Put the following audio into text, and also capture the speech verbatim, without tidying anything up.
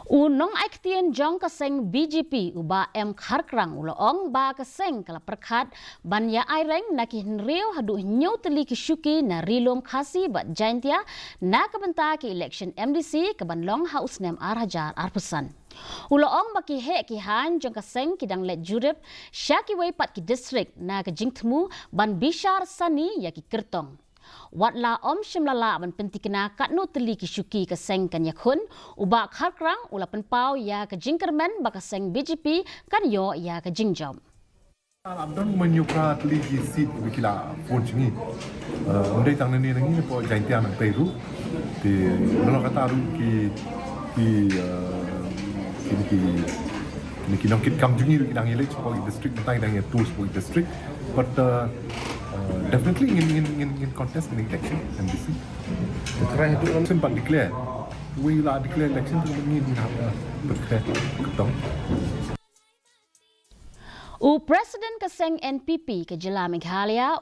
U nongaiktien jong ka seng B J P u Bah M Kharkrang u la ong ba ka seng ka la pyrkhat ban ïa aireng na ki hynriew haduh hynñiew tylli ki shuki na Ri Lum Khasi bad Jaintia na ka bynta ki election M D C ka ban long ha u snem ar hajar arphew san. U la ong ba ki heh ki haiñ jong ka seng ki dang leit jurip sha kiwei pat ki district na ka jingthmu ban bishar sani ïa ki kyrtong. Wat la ym shym la lah ban pyntikna katno tylli ki shuki ka seng kan ïakhun, u Bah Kharkrang u la pynpaw ïa ka jingkyrmen ba ka seng B J P kan ïoh ïa ka jingjop. Ap don ma hynñiew phra tylli ki seat ba ki la phone sha ngi. Ym dei tang nangne na ngi, na pdeng Jaintia nangtai ruh. Te nalor kata ruh ki ki ki ki nongkitkam jong ngi ruh ki dang ïaleit sha ki district, mynta ki dang ïa tour sha ki district. But uh, uh, definitely ngin ngin ngin ngin contest in election M D C. Sympat declare. Wei la declare election tu ngin ngin hap declare. Betul. U President ka seng N P P ka jylla Meghalaya,